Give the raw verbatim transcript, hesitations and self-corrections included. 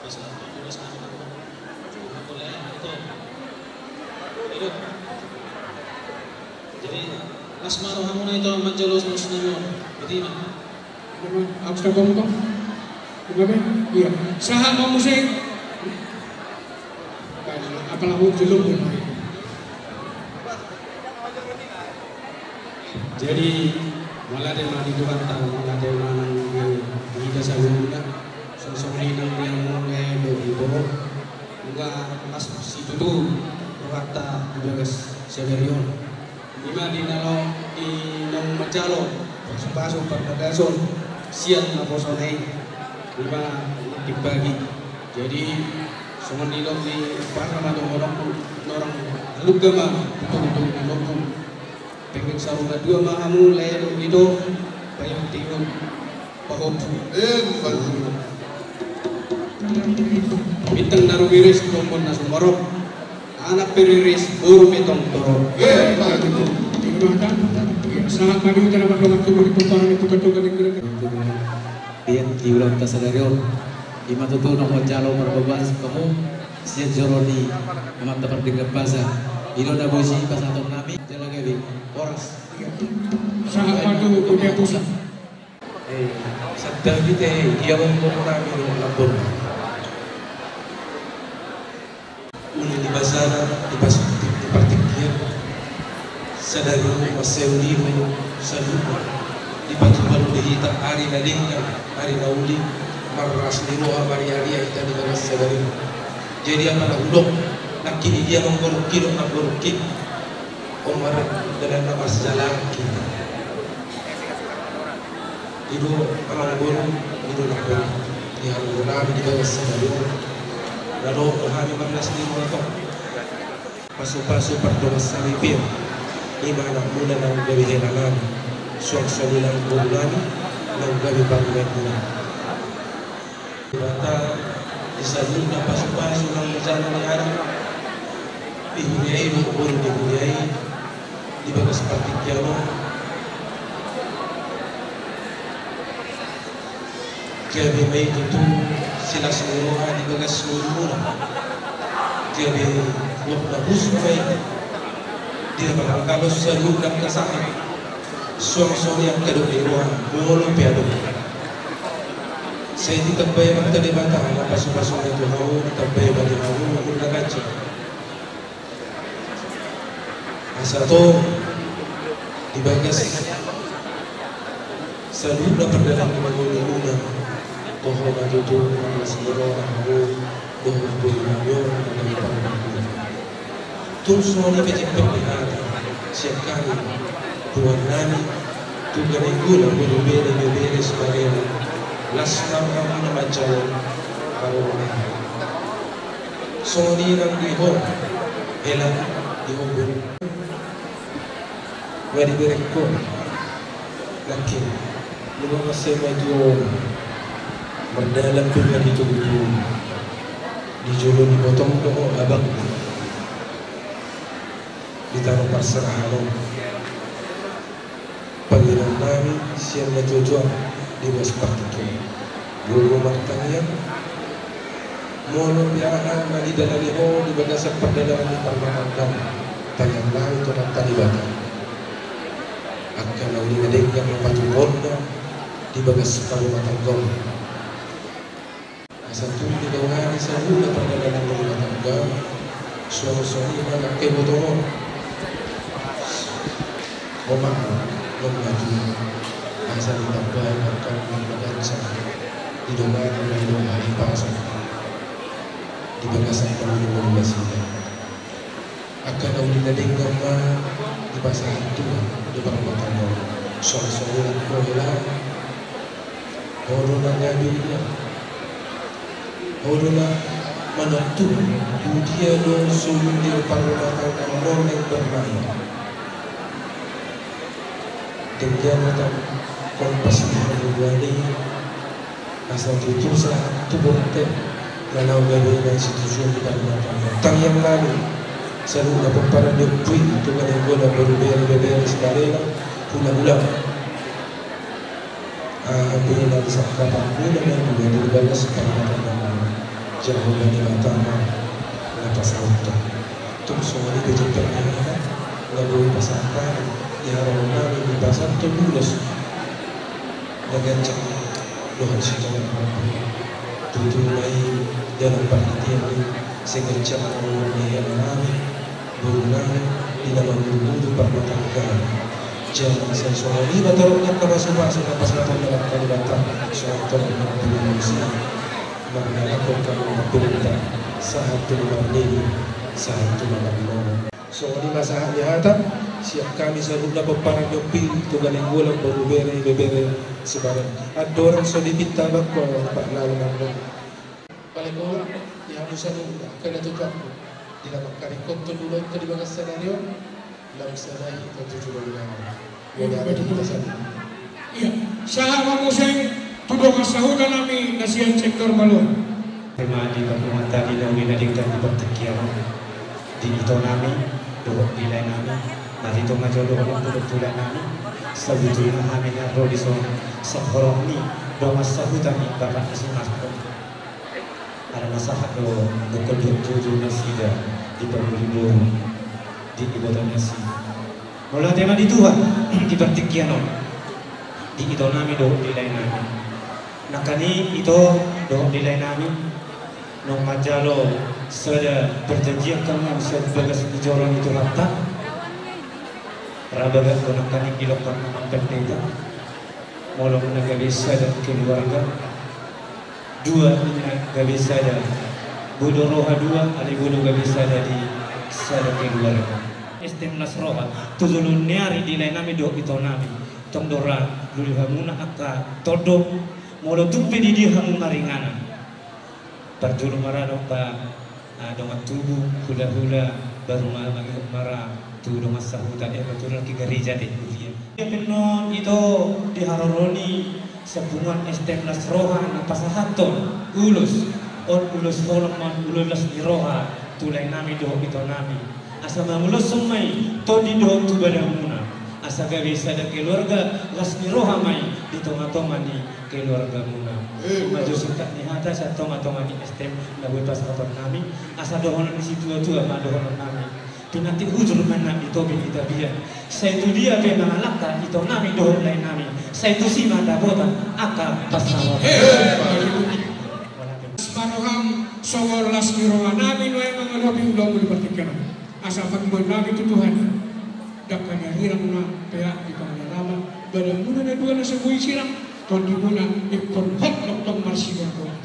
Jadi, las ma rohamuna, ito, manjalo ulos nami on. Botima. Apa sudah bom kok? Kenapa? Iya. Sahat ma muse. Apala ho jolo. Jadi, mauliate ma di Tuhanta, mauliate ma nang di hita saluhutna. Songon i nang di hamu, eh, dohot ito, nunga las situtu rohanta di bagas sadari on. I ma di na laho, di naung manjalo pasupasu parbagason sian naposona i. I ma timbagi. Jadi, songon i do, di pasa ma dohononku, naung halumpang ma tu togu-togu ni lombu. Pengkeng saur matua ma hamu, lae dohot ito, paihut-ihut pahompu. Emma tutu. Bintang na rumiris, tombon na sumorop, anak pe riris, boru pe tong torop. Emma tutu. Sahat ma di hita na mardongan tubu di pomparan ni Tuhan, Tuhan di gereja. Di, di ulaonta sadari on, i ma tutu naung manjalo parbagason hamu sian joro ni Amanta Pardenggan Basa. I do na boi sipasahaton nami, jala gabe horas. Sahat ma tu Uda Pusat. Eh, santabi te, dia manggoru nami do lambon. Uli ni basana, di pas-, di partingkian. Sadari on mansai uli do saluhutna. Dipatupa do di hita ari na denggan, ari na uli, marlas ni roha, marria-ria hita di bagas sadari on. Jadi, apala hudok, nangkin i dia manggoruhi do nanggoruhi. Omar dalan na marsalang hita. I do amang boru, i do nang boru. Di hamu nami di bagas sadari on. Na dohot hami marlas ni roha tong. Pasupasu pardongansaripeon. I ma anakmuna naung gabe hela nami. Suang songon i nang boru nami naung gabe parumaenmuna. Debata di saluhutna pasupasu nang mujana ni anak, di huria i dohot boru di huria i, di bagas partingkian on. Gabe ma i tutu silas ni roha di bagas ngolumuna. Gabe gok na husuk ma i. Di na manangkalos saluhutna angka sahat. Suang songon i angka dok ni roha, molo pe adong. Sai ditambai ma Amanta Debata na pasupasuna tu hamu, ditambai ma di hamu umur na ganjang. Asa tong di bagas saluhutna pardalanan ni ngolumuna, toho ma tutu marlas ni roha hamu dohot boru nami on na gabe parumaenmuna. Tung songon i pe jempek ni hata sian hami, tuan nami, tu gabengguna, boru, bere, ibebere, simarena, las ma rohamuna manjalo hamu. Songon i nang di ho hela, di ho boru. Nga diberengko. Nangkin, nunga mansai matua, mardalan pe nga di togu-togu, di jolo ni botong do ho abang, di tano parserahan on. Pangidoan nami sian natuatua di bagas partingkian. Molo martangiang, molo pe aha na didalani ho di bagasan pardalanan ni parrumatanggaon, tangiang nami tu Amanta Debata. Angka na uli na denggan ma patumonna di bagas parrumatanggaon. Asa tung didongani saluhutna pardalanan ni rumah tangga, suang songon i ma angka ibotomu. Omak, omak, asa ditambai angka na bagansa, didongani ma i do hahipason di bagasan na uli na denggan. Angka na uli na denggan ma dipasahat Tuhan di parrumatanggaon. Suang songon i nang ho hela, ho do na gabe ia. Ho do na manontu tu dia do sumber parrumatanggaon naeng bermain. Denggan ma tong kompas di harian i. Asa tutu sahat tu bontean na naung gabe na situjuon di parrumatanggaon. Tangiang nami, saluhutna pomparan ni ompu i, tu gabengguna, boru, bere, ibebere, simarena, hula-hula. Aha pe na disangkapanmuna na dua di bagas parrumatanggaon. Jahowa Debata ma na pasahathon. Tung songon i pe jempek ni hata na boi pasahat hami di haroro nami, boi pasahathon ulos na ganjang dohot sitoran. Tutu ma i dalan panghatian i, sai ganjang ma ulos ni hata nami, boru nami, di na mangudungudu parmatangga. Jala sai songon i ma torop angka pasupasu na pasahathon ni Debata, songon torop na pinamusi. Marnalangkon hami marpinta, sahat tu na marnini, sahat tu na marnono. Songon i ma sahat ni hata sian hami saluhutna pomparan ni Ompung i, tu Galenggolan, boru, bere, ibebere, sibarani. Andorang so dipinta bangko parnalu marnono. Balekon di hamu saluhutna angka na tutuangku, di na mangkaringkothon ulaonta di bagasan sadari on, lam sada hita tu jolo ni lawan. Ia, sahat ma muse tu dongan sahuta nami na sian sektor Maluan. Ima di parpunguanta di na uli na denggan di partingkian on, di ito nami dohot di lae nami, marhite ma jo dohononku tu lae nami. Sabotulna hami na ro dison sian horong ni dongan sahuta ni bapak na si Marko. Ala na sahat do, molo dohot jujur nasida di pangoli boru, di iboto nasida. Mauliate ma di Tuhan di partingkian on, di ito nami dohot di lae nami. Nangkaning ito dohot di lae nami, naung manjalo sada perjanjian hamu sian bagas ni joro ni Tuhanta. Ra bagak do nangkaning dilokkan Amang Pendeta, molo na gabe sada keluarga, dua ninna gabe sada, boi do roha dua, alai boi do gabe sada di sada keluarga. Stem las roha tu joloan ni ari di lae nami dohot ito nami. Tong do ra lului hamuna angka tondong, molo tung pe di dia hamu maringanan. Parjolo ma ra do angka, ah, dongan tubu, hulahula, baru ma mangihut ma ra tu dongan sahuta, eh, parjolo na di gareja, di kuria. Ia pe annon ito di haroro ni sian punguan Stem Las Roha na pasahathon ulos on, ulos holong ma, ulos las ni roha tu lae nami dohot ito nami. Asa mangulashon ma i tondi dohot tu badanmuna, asa gabe sada keluarga las ni roha ma i di tongatonga ni keluargamuna. Ima jo singkat ni hata sian tongatonga ni Stem na boi pasahaton nami, asa dohonon ni situatua ma dohonon nami. Pinantik hujur ma inna di topi ni tapian. Sai tu dia pe mangalangka ito nami dohot lae nami, sai tusi ma dapotan angka pansamotan. Las ma roham songon las ni roha nami nuaeng mangadopi ulaonmu di partingkian on. Asa pangidoan nami tu Tuhan i, dangka ni arirang na peak di pangalamalaman, badanmuna na dua na so boi sirang, tondimuna ingkon hot tongtong marsiborboran.